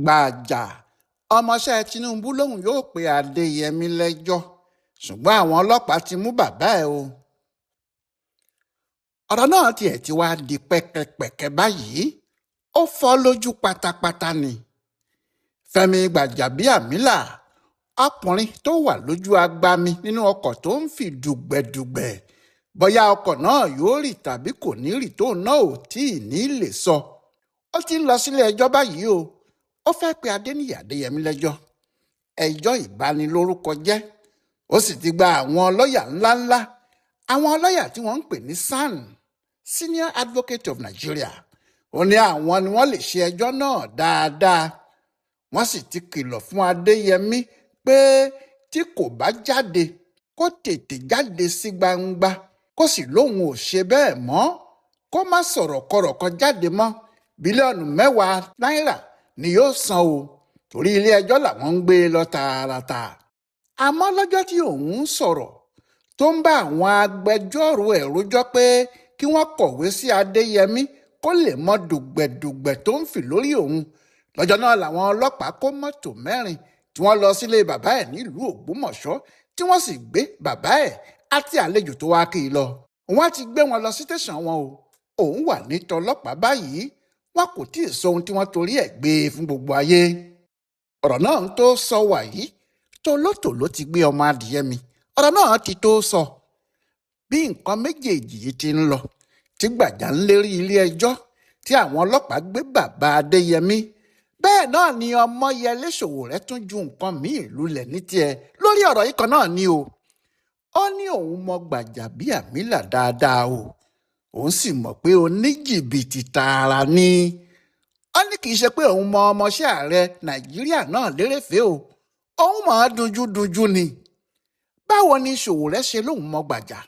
Gbàjà ọmọọṣẹ́ Tinubu lòun yóò pe Adéyẹmi lẹ́jọ́, ṣùgbọ́n àwọn ọlọ́pàá ti mú bàbá ẹ̀ o. Ọ̀rọ̀ náà tiẹ̀ ti wá di pẹ́kẹ́pẹ́kẹ́ báyìí, ó fọ́ lójú pátápátá ni. Fẹ́mi Gbàjàbíàmílà, ọkùnrin tó wà lójú agbami nínú ọkọ̀ tó ń fi dùgbẹ̀dùgbẹ̀, bóyá ọkọ̀ náà yóò rì tàbí kò ní rì tó náà ò tí ì ní lè sọ. Ó ti ń lọ sílé ẹjọ́ báyìí o. Ó fẹ́ pe Adéníyì Adéyẹmí lẹ́jọ́, ẹjọ́ ìbanilórúkọ jẹ́. Ó sì ti gba àwọn lọ́ọ̀yà ńláńlá, àwọn lọ́ọ̀yà tí wọ́n ń pè ní SAN, Senior Advocate of Nigeria. Ó ní àwọn ni wọ́n lè ṣe ẹjọ́ náà dáadáa. Wọ́n sì ti kìlọ̀ fún Adéyẹmí pé tí kò bá jáde, kó tètè jáde sí gbangba, kó sì lóun ò ṣe bẹ́ẹ̀ mọ́, kó má sọ̀rọ̀ kọ̀rọ̀ kan jáde mọ́. 10 bílíọ̀nù náírà ni yóò san o, torí ilé ẹjọ́ làwọn ń gbé lọ tààràtà. Àmọ́ lọ́jọ́ tí òun ń sọ̀rọ̀ tó ń bá àwọn agbẹjọ́rò ẹ̀ rojọ́ pé kí wọ́n kọ̀wé sí Adéyẹmí kó lè mọ dùgbẹ̀dùgbẹ̀ tó ń fì lórí òun, lọ́jọ́ náà làwọn ọlọ́pàá kó mọ́tò 4 tí wọ́n lọ sílé bàbá ẹ̀ nílùú Ògbómọ̀ṣọ́, tí wọ́n sì gbé bàbá ẹ̀ àti àlejò tó wá kí i lọ. Wọ́n ti gbé wọn lọ sí tẹ̀sán wọn o. Òun wà ní tọlọ́pàá báyìí. Wọn kò tí ì sọ ohun tí wọ́n torí ẹ̀ gbé e fún gbogbo ayé. Ọ̀rọ̀ náà ń tó sọ wàyí, tòlótòló ti gbé ọmọ adìyẹ mi. Ọ̀rọ̀ náà ti tó sọ. Bí nǹkan méjèèjì yìí ti ń lọ, tí Gbàjà ń lérí ilé ẹjọ́, tí àwọn ọlọ́pàá gbé bàbá Adéyẹmí, bẹ́ẹ̀ náà ni Ọmọyẹlé Sowore tún ju nǹkan míì lulẹ̀ ní tiẹ̀ lórí ọ̀rọ̀ yìí kan náà ni o. Ó ní òun mọ Gbàjàbíàmílà dáadáa o, òun sì mọ̀ pé oníjìbìtì tààrà ni. Ó ní kì í ṣe pé òun mọ ọmọọṣẹ́ ààrẹ Nàìjíríà náà lérèfé o, òun mọ̀ ọ́n dunjúdunjú ni. Báwo ni Sowore ṣe lóun mọ Gbàjà?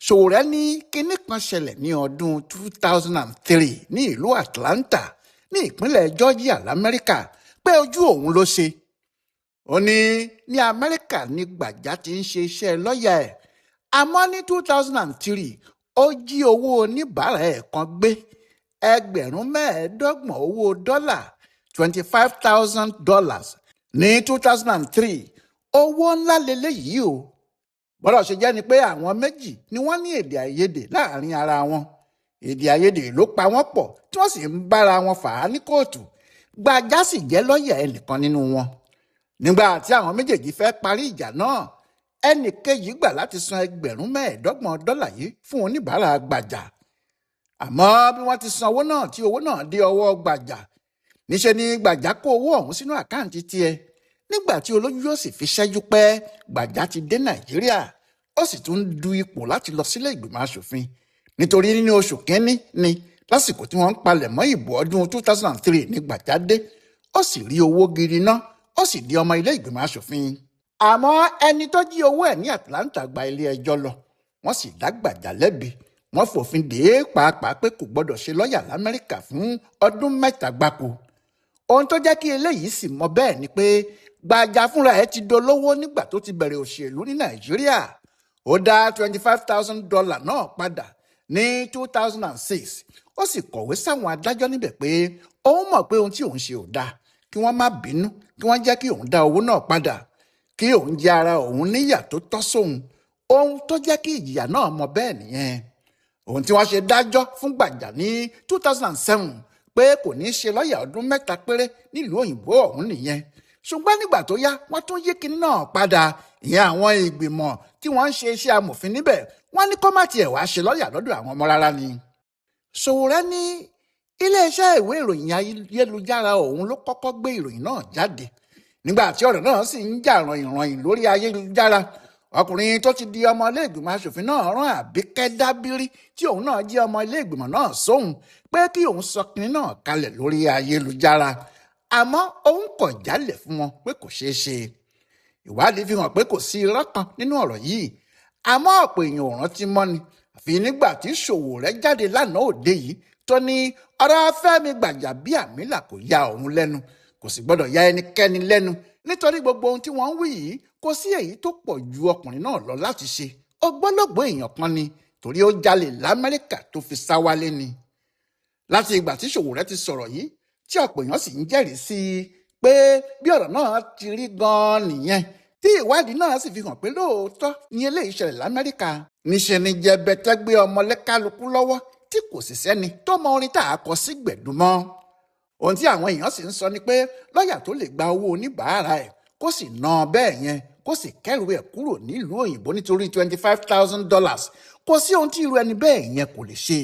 Sowore ní kinní kan ṣẹlẹ̀ ní ọdún 2003 ní ìlú Atlanta ní ìpínlẹ̀ Georgia l'Amẹ́ríkà, pé ojú òun ló ṣe. Ó ní ní Amẹ́ríkà ní Gbàjà ti ń ṣe iṣẹ́ lọ́ọ̀yà ẹ̀, àmọ́ ní 2003 ó jí owó oníbàárà ẹ̀ kan gbé, 25,000 owó dọ́là, $25,000 ní 2003. Owó ńlá leléyìí o. Bọ́dọ̀ ṣe jẹ́ ni pé àwọn méjì ni wọ́n ní èdè àìyedè láàrin ara wọn. Èdè àìyedè ló pa wọ́n pọ̀ tí wọ́n sì ń bára wọn fà á ní kóòtù. Gbàjà sì jẹ́ lọ́ọ̀yà ẹnìkan nínú wọn. Nígbà tí àwọn méjèèjì fẹ́ parí ìjà náà, ẹnì kejì gbà láti san 25,000 dọ́là yìí fún oníbàárà Gbàjà. Àmọ́ bí wọ́n ti san owó náà, tí owó náà dé ọwọ́ Gbàjà, níṣẹ́ ni Gbàjà kó owó ọ̀hún sínú àkáǹtì tiẹ̀. Nígbà tí olójú yóò sì fi ṣẹ́jú pẹ́, Gbàjà ti dé Nàìjíríà, ó sì tún du ipò láti lọ sílé ìgbìmọ̀ asòfin, nítorí nínú oṣù kínní ni lásìkò tí wọ́n ń palẹ̀ mọ́ ìbò ọdún 2003 ní Gbàjà dé, ó sì rí owó gidi ná, ó sì di ọmọ ilé ìgbìmọ̀ asòfin. Àmọ́ ẹni tó jí owó ẹ̀ ní Atlanta gba ilé ẹjọ́ lọ, wọ́n sì dá Gbàjà lẹ́bi. Wọ́n fòfin dè é pàápàá pé kò gbọ́dọ̀ ṣe lọ́ọ̀yà l'Amẹ́ríkà fún ọdún 3 gbáko. Ohun tó jẹ́ kí eléyìí sì mọ bẹ́ẹ̀ ni pé Gbàjà fúnra ẹ̀ ti dolówó nígbà tó ti bẹ̀rẹ̀ òṣèlú ní Nàìjíríà. Ó dá $25,000 náà padà ní 2006, ó sì kọ̀wé sáwọn adájọ́ níbẹ̀ pé òun mọ̀ pé ohun tí òun ṣe ò dáa, kí wọ́n má bínú, kí wọ́n jẹ́ kí òun dá owó náà padà, kí òun jẹ ara òun níyà tó tọ́ sóun. Ohun tó jẹ́ kí ìjìyà náà mọ bẹ́ẹ̀ nìyẹn. Ohun tí wọ́n ṣe dájọ́ fún Gbàjà ní 2007 pé kò ní í ṣe lọ́ọ̀yà ọdún 3 péré nílùú òyìnbó ọ̀hún nìyẹn. Ṣùgbọ́n nígbà tó yá, wọ́n tún yí kinní náà padà. Ìyẹn àwọn ìgbìmọ̀ tí wọ́n ń ṣe iṣẹ́ amòfin níbẹ̀, wọ́n ní kó má tiẹ̀ wá ṣe lọ́ọ̀yà lọ́dọ̀ àwọn ọmọ rárá ni. Sowore ní iléeṣẹ́ ìwé ìròyìn ayélujára òun ló kọ́kọ́ gbé ìròyìn náà jáde. Nígbà tí ọ̀rọ̀ náà sì ń jà rànyìnrànyìn lórí ayélujára, ọkùnrin tó ti di ọmọ ilé ìgbìmọ̀ asòfin náà rán Àbíkẹ́ Dábírí, tí òun náà jẹ́ ọmọ ilé ìgbìmọ̀ náà, sóhun pé kí òun sọ kinní náà kalẹ̀ lórí ayélujára. Àmọ́ òun kọ̀ jálẹ̀ fún wọn pé kò ṣeé ṣe. Ìwádìí fi hàn pé kò sí irọ́ kan nínú ọ̀rọ̀ yìí, àmọ́ ọ̀pọ̀ èèyàn ò rántí mọ́ ni, àfi nígbà tí Sowore jáde lánàá òde yìí tó ní ọ̀rọ̀ Fẹ́mi Gbàjàbíàmílà kò ya òun lẹ́nu, kò sì gbọ́dọ̀ ya ẹnikẹ́ni lẹ́nu, nítorí gbogbo ohun tí wọ́n ń wí yìí, kò sí èyí tó pọ̀ ju ọkùnrin náà lọ láti ṣe. Ògbólógbòó èèyàn kan ni, torí ó jalè l'Amẹ́ríkà tó fi sá wálé ni. Láti ìgbà tí Sowore ti sọ̀rọ̀ yìí Tí ọ̀pọ̀ èèyàn sì ń jẹ́rìí sí i pé bí ọ̀rọ̀ náà ti rí gan-an nìyẹn, tí ìwádìí náà sì fi hàn pé lóòótọ́ ni eléyìí ṣẹlẹ̀ l'Amẹ́ríkà. Níṣe ni jẹbẹtẹ gbé ọmọ lẹ́kálukú lọ́wọ́ tí kò sì sẹ́ni tó mọ orin tá a kọ sí gbẹ̀du mọ́. Ohun tí àwọn èèyàn sì ń sọ ni pé lọ́ọ̀yà tó lè gba owó oníbàárà ẹ̀ kó sì ná bẹ́ẹ̀ yẹn, kó sì kẹ́rù ẹ̀ kúrò nílùú òyìnbó nítorí $25,000, kò sí ohun tí irú ẹni bẹ́ẹ̀ yẹn kò lè ṣe.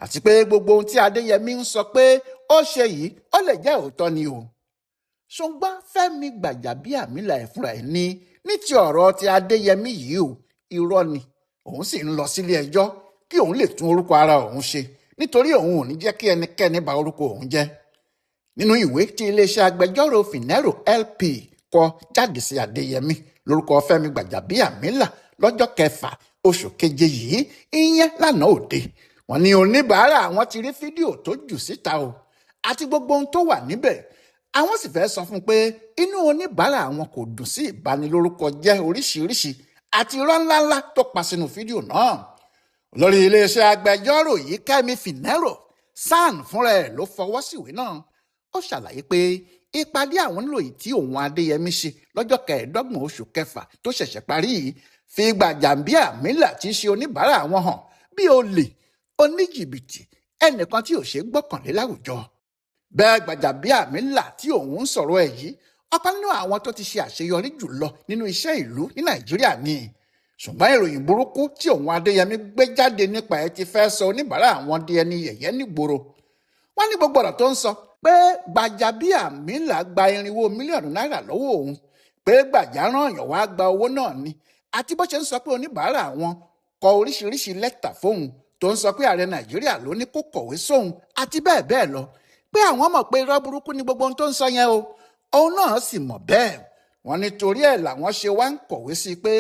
Àti pé gbogbo ohun tí Adéyẹmí ń sọ pé ó ṣe yìí, ó lè jẹ́ òótọ́ ni o. Ṣùgbọ́n Fẹ́mi Gbàjàbíàmílà ẹ̀ fúnra ẹ̀ ní ní ti ọ̀rọ̀ ti Adéyẹmí yìí o, irọ́ ni, òun sì ń lọ sílé ẹjọ́ kí òun lè tún orúkọ ara òun ṣe, nítorí òun ò ní jẹ́ kí ẹnikẹ́ni bà orúkọ òun jẹ́. Nínú ìwé tí iléeṣẹ́ agbẹjọ́rò Finero LP kọ jáde sí Adéyẹmí lórúkọ Fẹ́mi Gbàjàbíàmílà lọ́jọ́ kẹfà oṣù keje yìí, ìyẹn lánàá òde, wọ́n ní oníbàárà àwọn ti rí fídíò tó jù síta o àti gbogbo ohun tó wà níbẹ̀. Àwọn sì fẹ́ sọ fún un pé inú oníbàárà àwọn kò dùn sí ìbanilórúkọ jẹ́ oríṣiríṣi àti irọ́ ńláńlá tó pa sínú fídíò náà. Olórí iléeṣẹ́ agbẹjọ́rò yìí, Kẹ́mi Finero SAN fúnra ẹ̀ ló fọwọ́ síwèé náà. Ó ṣàlàyé pé ìpàdé àwọn nílò yìí tí òun Adéyẹmí ṣe lọ́jọ́ 25 oṣù kẹfà tó ṣẹ̀ṣẹ̀ parí yìí fi Gbàjàbíàmílà tí í ṣe oníbàárà àwọn hàn bí olè, oníjìbìtì, ẹnìkan tí ò ṣe gbọ́kànlé láwùjọ. Bẹ́ẹ̀ Gbàjàbíàmílà tí òun ń sọ̀rọ̀ ẹ̀ yìí, ọ̀kan nínú àwọn tó ti ṣe àṣeyọrí jùlọ nínú iṣẹ́ ìlú ní Nàìjíríà ni. Ṣùgbọ́n ìròyìn burúkú tí òun Adéyẹmí gbé jáde nípa ẹ̀ ti fẹ́ sọ oníbàárà àwọn di ẹni yẹ̀yẹ́ nígboro. Wọ́n ní gbogbo ọ̀rọ̀ tó ń sọ pé Gbàjàbíàmílà gba 400 mílíọ̀nù náírà lọ́wọ́ òun, pé Gbàjà rán èèyàn wá gba owó náà ni, àti bó ṣe ń sọ pé oníbàárà àwọn kọ oríṣiríṣi lẹ́tà fóun tó ń sọ pé ààrẹ Nàìjíríà ló ní kó kọ̀wé sóun àti bẹ́ẹ̀ bẹ́ẹ̀ lọ, pé àwọn mọ̀ pé irọ́ burúkú ni gbogbo ohun tó ń sọ yẹn o, òun náà sì mọ̀ bẹ́ẹ̀. Wọ́n ní torí ẹ̀ làwọn ṣe wá ń kọ̀wé sí i pé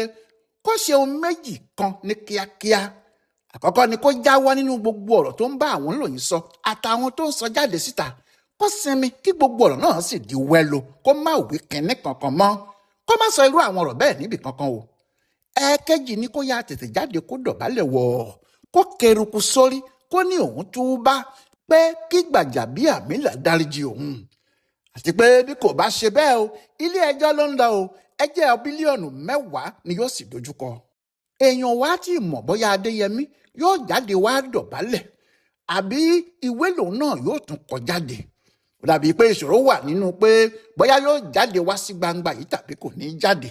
kó ṣe ohun méjì kan ní kíákíá. Àkọ́kọ́ ni kó jáwọ́ nínú gbogbo ọ̀rọ̀ tó ń bá àwọn oníròyìn sọ àtàwọn tó ń sọ jáde síta, kó sinmi kí gbogbo ọ̀rọ̀ náà sì di wẹ́lo, kó má wí kinní kankan mọ́, kó má sọ irú àwọn ọ̀rọ̀ bẹ́ẹ̀ níbì kankan o. Ẹ̀ẹ̀kejì ni kó yá tètè jáde kó dọ̀bálẹ̀ wọ̀, kó keruku sórí, kó ní òun túbá pé kí Gbàjàbíàmílà dáríjì òun. Àti pé bí kò bá ṣe bẹ́ẹ̀ o, ilé ẹjọ́ ló ń lọ o, ẹjẹ́ bílíọ̀nù 10 ni yóò sì dojúkọ. Èèyàn wá tí mọ̀ bóyá Adéyẹmí yóò jáde wá dọ̀bálẹ̀ àbí ìwé lòun náà yóò tún kọ jáde. Ó dàbí pé ìṣòro wà nínú pé bóyá yóò jáde wá sí gbangba yìí tàbí kò ní jáde.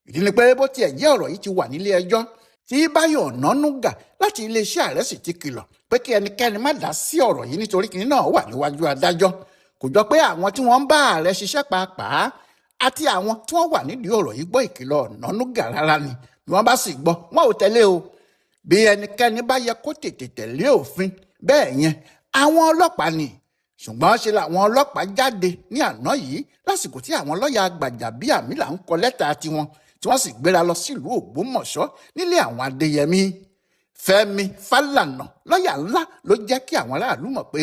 Ìdí ni pé bó tiẹ̀ jẹ́ ọ̀rọ̀ yìí ti wà nílé ẹjọ́ tí Báyọ̀ Ọ̀nànúgà láti iléeṣẹ́ ààrẹ sì ti kìlọ̀ pé kí ẹnikẹ́ni má dá sí ọ̀rọ̀ yìí nítorí kinní náà wà níwájú adájọ́. Kò jọ pé àwọn tí wọ́n ń bá ààrẹ ṣiṣẹ́ pàápàá àti àwọn tí wọ́n wà nídìí ọ̀rọ̀ yìí gbọ́ ìkìlọ̀ Ọ̀nànúgà rárá ni. Bí wọ́n bá sì gbọ́, wọn ò tẹ̀lé o. Bí ẹnikẹ́ni bá yẹ kó tètè tẹ̀lé òfin bẹ́ẹ̀ yẹn, àwọn ọlọ́pàá ni. Ṣùgbọ́n ṣe làwọn ọlọ́pàá jáde ní àná yìí lásìkò tí àwọn lọ́ọ̀yà Gbàjàbíàmílà ń kọ lẹ́tà tiwọn, tí wọ́n sì gbéra lọ sílùú Ògbómọ̀ṣọ́ nílé àwọn Adéyẹmí. Fẹ́mi Fálànà lọ́ọ̀yà ńlá ló jẹ́ kí àwọn aráàlú mọ̀ pé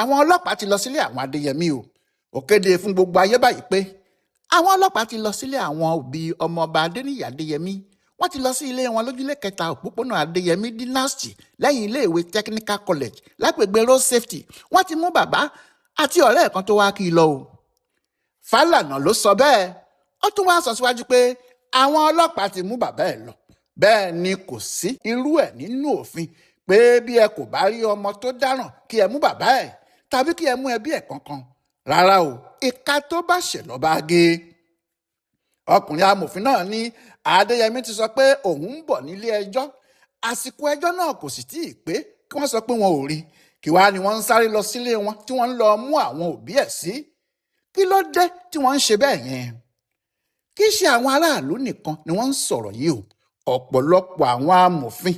àwọn ọlọ́pàá ti lọ sílé àwọn Adéyẹmí o. Ó kéde fún gbogbo ayé báyìí pé àwọn ọlọ́pàá ti lọ sílé àwọn òbí ọmọọba Adéníyì Adéyẹmí. Wọ́n ti lọ sí ilé wọn lójúlé kẹta òpópónà Adéyẹmí Dynasty lẹ́yìn iléèwé Technical College lágbègbè Road Safety. Wọ́n ti mú bàbá àti ọ̀rẹ́ ẹ̀ kan tó wá kí i lọ o. Fálànà ló sọ bẹ́ẹ̀. Ó tún wá sọ síwájú pé àwọn ọlọ́pàá ti mú bàbá ẹ̀ lọ. Bẹ́ẹ̀ ni kò sí irú ẹ̀ nínú òfin pé bí ẹ kò bá rí ọmọ tó dáràn kí ẹ mú bàbá ẹ̀ tàbí kí ẹ mú ẹbí ẹ̀ kankan. Rárá o, ìka tó bá ṣẹ̀ ló bá gé. Ọkùnrin amòfin náà ní Adéyẹmí ti sọ pé òun ń bọ̀ nílé ẹjọ́. Àsìkò ẹjọ́ náà kò sì tíì pé kí wọ́n sọ pé wọn ò rí. Kí wá ni wọ́n ń sáré lọ sílé wọn tí wọ́n ń lọ mú àwọn òbí ẹ̀ sí? Kí ló dé tí wọ́n ń ṣe bẹ́ẹ̀ yẹn? Kì í ṣe àwọn aráàlú nìkan ni wọ́n ń sọ̀rọ̀ yìí o. Ọ̀pọ̀lọpọ̀ àwọn amòfin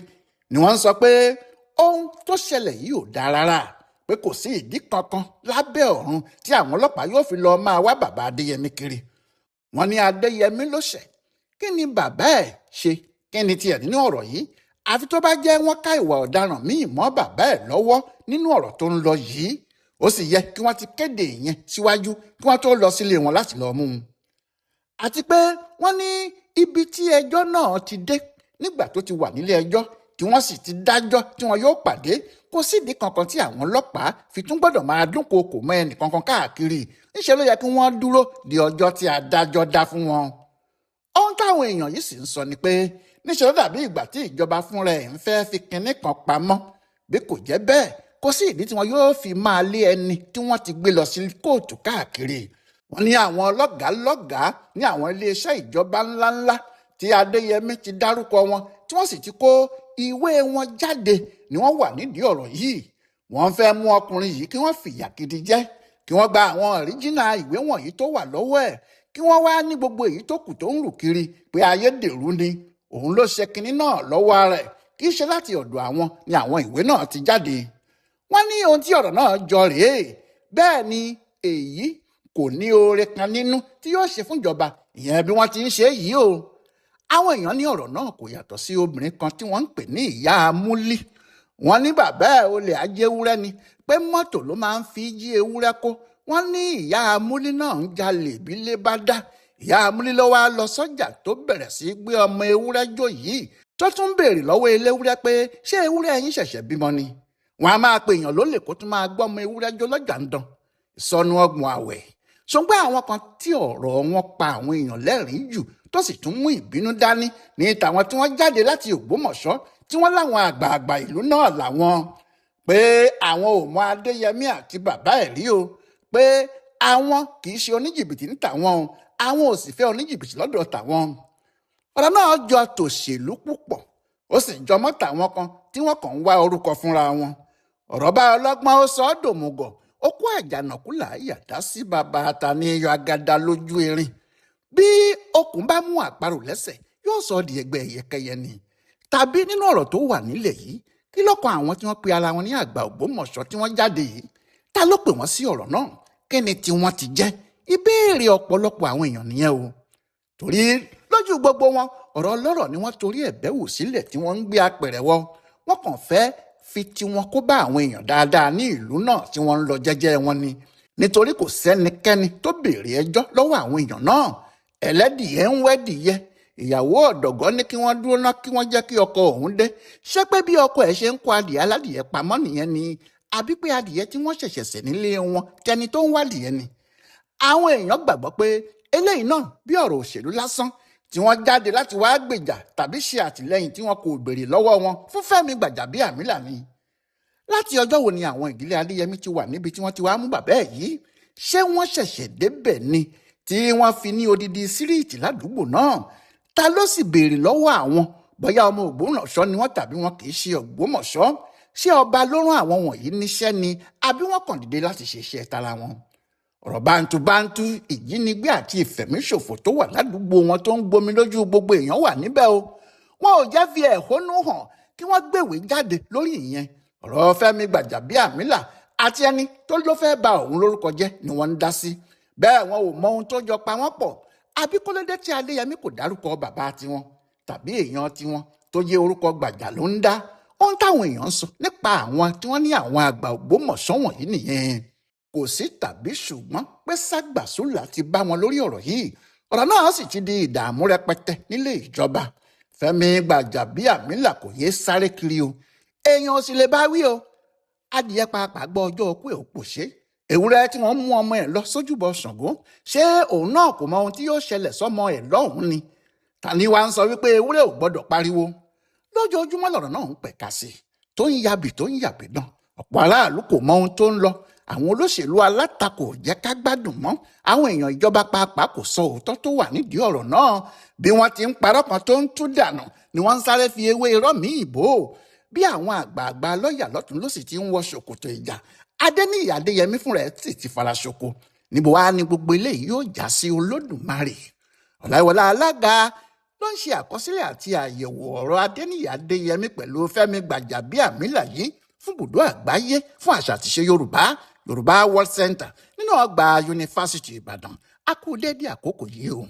ni wọ́n ń sọ pé ohun tó ṣẹlẹ̀ yìí ò dáa rárá, pé kò sí ìdí kankan lábẹ́ ọ̀run tí àwọn ọlọ́pàá yóò fi lọ máa wá bàbá Adéyẹmí kiri. Wọ́n ní Adéyẹmí ló ṣẹ̀. Kí ni bàbá ẹ̀ ṣe? Kí ni tiẹ̀ nínú ọ̀rọ̀ yìí? Àfi tó bá jẹ́ wọ́n ká ìwà ọ̀daràn míì mọ́ bàbá ẹ̀ lọ́wọ́ nínú ọ̀rọ̀ tó ń lọ yìí. Ó sì yẹ kí wọ́n ti kéde ìyẹn síwájú kí wọ́n tó lọ sílé wọn láti lọ mú un. Àti pé wọ́n ní ibi tí ẹjọ́ náà ti dé nígbà tó ti wà nílé ẹjọ́ tí wọ́n sì ti dájọ́ tí wọ́n yóò pàdé. Kò sídìí kankan tí àwọn ọlọ́pàá fi tún gbọ́dọ̀ máa dúnkookò mọ́ ẹnì kankan káàkiri. Ńṣe ló yẹ kí wọ́n dúró di ọjọ́ tí adájọ́ dá fún wọn. Ohun táwọn èèyàn yìí sì ń sọ ni pé níṣẹ́ ló dàbí ìgbà tí ìjọba fúnra ẹ̀ ń fẹ́ fi kinní kan pamọ́. Bí kò jẹ́ bẹ́ẹ̀, kò sí ìdí tí wọn yóò fi máa lé ẹni tí wọ́n ti gbé lọ sí kóòtù káàkiri. Wọ́n ní àwọn lọ́gàálọ́gàá ní àwọn iléeṣẹ́ ìjọba ńláńlá tí Adéyẹmí ti dárúkọ wọn, tí wọ́n sì ti kó ìwé wọn jáde, ni wọ́n wà nídìí ọ̀rọ̀ yìí. Wọ́n fẹ́ mú ọkùnrin yìí kí wọ́n fìyà gidi jẹ, kí wọ́n gba àwọn ọ̀ríjínà ìwé wọ̀nyí tó wà lọ́wọ́ ẹ̀, kí wọ́n wá ní gbogbo èyí tó kù tó ń rù kiri pé ayédèrú ni, òun ló ṣe kinní náà lọ́wọ́ rẹ̀, kì í ṣe láti ọ̀dọ̀ àwọn ni àwọn ìwé náà ti jáde. Wọ́n ní ohun tí ọ̀rọ̀ náà jọ rèé. Bẹ́ẹ̀ ni èyí kò ní oore kan nínú tí yóò ṣe fúnjọba, ìyẹn bí wọ́n ti ń ṣe yìí o. Àwọn èèyàn ní ọ̀rọ̀ náà kò yàtọ̀ sí obìnrin kan tí wọ́n ń pè ní ìyá Amúlí. Wọ́n ní bàbá ẹ̀ olè ajéwúrẹ́ ni, pé mọ́tò ló máa ń fi jí ewúrẹ́ kó. Wọ́n ní ìyá Amúlí náà ń jalè bí lé bá dá. Ìyá Amúlí ló wá lọ sọ́jà tó bẹ̀rẹ̀ sí gbé ọmọ ewúrẹ́ jó yìí, tó tún béèrè lọ́wọ́ eléwúrẹ́ pé ṣé ewúrẹ́ yín ṣẹ̀ṣẹ̀ bímọ ni. Wọ́n á máa pe èèyàn lólè kó tún máa gbọ́ ọmọ ewúrẹ́ jó lọ́jà ń dán. Ìsọnù ọgbọ̀n àwẹ̀. Ṣùgbọ́n àwọn kan tí ọ̀rọ̀ wọn pa àwọn èèyàn lẹ́rìn-ín jù tó sì tún mú ìbínú dání ní tàwọn tí wọ́n jáde láti Ògbómọ̀ṣọ́, tí wọ́n láwọn àgbààgbà ìlú náà làwọn, pé àwọn ò mọ Adéyẹmí àti bàbá ẹ̀ rí o, pé àwọn kì í ṣe oníjìbìtì ní tàwọn o, àwọn ò sì fẹ́ oníjìbìtì lọ́dọ̀ tàwọn. Ọ̀rọ̀ náà jọ tòṣèlú púpọ̀, ó sì jọmọ́ tàwọn kan tí wọ́n kàn ń wá orúkọ fúnra wọn. Ọ̀rọ̀ bá ọlọ́gbọ́n ó sọ ọ́ dòmùgọ̀, ó kó àjànàkú làáyà dá sí bàbá àtàníyàn agada lójú erin. Bí okùn bá mú àparò lẹ́sẹ̀, yóò sọ ọ́ di ẹgbẹ́ ẹyẹkẹyẹ ni. Tàbí nínú ọ̀rọ̀ tó wà nílẹ̀ yìí, kí ló kan àwọn tí wọ́n pe ara wọn ní àgbà Ògbómọ̀ṣọ́ tí wọ́n jáde yìí? Ta ló pè wọ́n sí ọ̀rọ̀ náà? Kí ni tí wọ́n ti jẹ́? Ìbéèrè ọ̀pọ̀lọpọ̀ àwọn èèyàn nìyẹn o. Torí lójú gbogbo wọn, ọ̀rọ̀ ọlọ́rọ̀ ni wọ́n torí ẹ̀bẹ̀ wò sílẹ̀ tí wọ́n ń gbé apẹ̀rẹ̀ wọ. Wọ́n kàn fẹ́ fi tiwọn kó bá àwọn èèyàn dáadáa ní ìlú náà tí wọ́n ń lọ jẹ́jẹ́ wọn ni. Nítorí kò sẹ́nikẹ́ni tó béèrè ẹjọ́ lọ́wọ́ àwọn èèyàn náà. Ẹlẹ́dìyẹ ń wẹ́dìyẹ. Ìyàwó ọ̀dọ̀gọ́ ní kí wọ́n dúró ná kí wọ́n jẹ́ kí ọkọ òun dé. Ṣé pé bí ọkọ ẹ̀ ṣe ń kó adìyẹ aládìyẹ pamọ́ nìyẹn ni? Àbí pé adìyẹ tí wọ́n ṣẹ̀ṣẹ̀ sè nílé wọn tẹni tó ń wádìyẹ ni? Àwọn èèyàn gbàgbọ́ pé eléyìí náà bí ọ̀rọ̀ òṣèlú lásán tí wọ́n jáde láti wá gbèjà tàbí ṣe àtìlẹ́yìn tí wọn kò béèrè lọ́wọ́ wọn fún Fẹ́mi Gbàjàbíàmílà ni. Láti ọjọ́ wo ni àwọn ìdílé Adéyẹmí ti wà níbi tí wọ́n ti wá mú bàbá ẹ̀ yìí? Ṣé wọ́n ṣẹ̀ṣẹ̀ débẹ̀ ni tí wọ́n fi ní odidi síríìtì ládùúgbò náà? Ta ló sì béèrè lọ́wọ́ àwọn bóyá ọmọ Ògbómọ̀ṣọ́ ni wọ́n tàbí wọn kì í ṣe Ògbómọ̀ṣọ́? Ṣé ọba ló rán àwọn wọ̀nyí níṣẹ́ ni, àbí wọ́n kàn dìde láti ṣe iṣẹ́ tara wọn? Ọ̀rọ̀ bántúbántú, ìjínigbé àti ìfẹ̀míṣòfò tó wà ládùúgbò wọn tó ń gbomi lójú gbogbo èèyàn wà níbẹ̀ o. Wọn ò jẹ́ fi ẹ̀hónú hàn kí wọ́n gbèwé jáde lórí ìyẹn. Ọ̀rọ̀ Fẹ́mi Gbàjàbíàmílà àti ẹni tó ló fẹ́ ba òun lórúkọ jẹ́ ni wọ́n ń dá sí. Bẹ́ẹ̀ wọn ò mọ ohun tó jọ pa wọ́n pọ̀. Àbí kólódé tí Adéyẹmí kò dárúkọ bàbá tiwọn tàbí èèyàn tiwọn tó jẹ́ orúkọ Gbàjà ló ń dá? Ohun táwọn èèyàn ń sọ nípa àwọn tí wọ́n ní àwọn àgbà Ògbómọ̀ṣọ́ wọ̀nyí nìyẹn. Kò sí tàbí ṣùgbọ́n pé ságbàsúlà ti bá wọn lórí ọ̀rọ̀ yìí. Ọ̀rọ̀ náà sì ti di ìdààmú rẹpẹtẹ nílé ìjọba. Fẹ́mi Gbàjàbíàmílà kò yéé sáré kiri o. Èèyàn ò sì lè bá wí o. Adìyẹ pàápàá gbọ́ ọjọ́ òkú ẹ̀ ò pòṣé. Ewúrẹ́ tí wọ́n mú ọmọ ẹ̀ lọ sójúbọ Ṣàngó, ṣé òun náà kò mọ ohun tí yóò ṣẹlẹ̀ sọ́mọ ẹ̀ lọ́hùn-ún ni? Tani wá ń sọ wípé ewúrẹ́ ò gbọ́dọ̀ pariwo? Lójoojúmọ́ lọ̀rọ̀ náà ń pẹ̀ka sí i, tó ń yabì tó ń yàbì náà. Ọ̀pọ̀ aráàlú kò mọ ohun tó ń lọ. Àwọn olóṣèlú alátakò jẹ́ ká gbádùn mọ́. Àwọn èèyàn ìjọba pàápàá kò sọ òótọ́ tó wà nídìí ọ̀rọ̀ náà. Bí wọ́n ti ń parọ́ kan tó ń tú dànù ni wọ́n ń sáré fi ewé irọ́ míì bò ó. Bí àwọn àgbààgbà lọ́ọ̀yà lọ́tún ló sì ti ń wọ ṣòkòtò ìjà, Adéníyì Adéyẹmí fúnra ẹ̀ sì ti fara ṣoko. Níbo wá ni gbogbo eléyìí yóò já sí Olódùmarè? Ọláìwọlá alága ló ń ṣe àkọsílẹ̀ àti àyẹ̀wò ọ̀rọ̀ Adéníyì Adéyẹmí pẹ̀lú Fẹ́mi Gbàjàbíàmílà yìí fún bùdó àgbáyé fún àṣà àtiṣe Yorùbá, Yorùbá World Center nínú ọgbà Yunifásítì Ìbàdàn. A kú déédéé àkókò yìí o.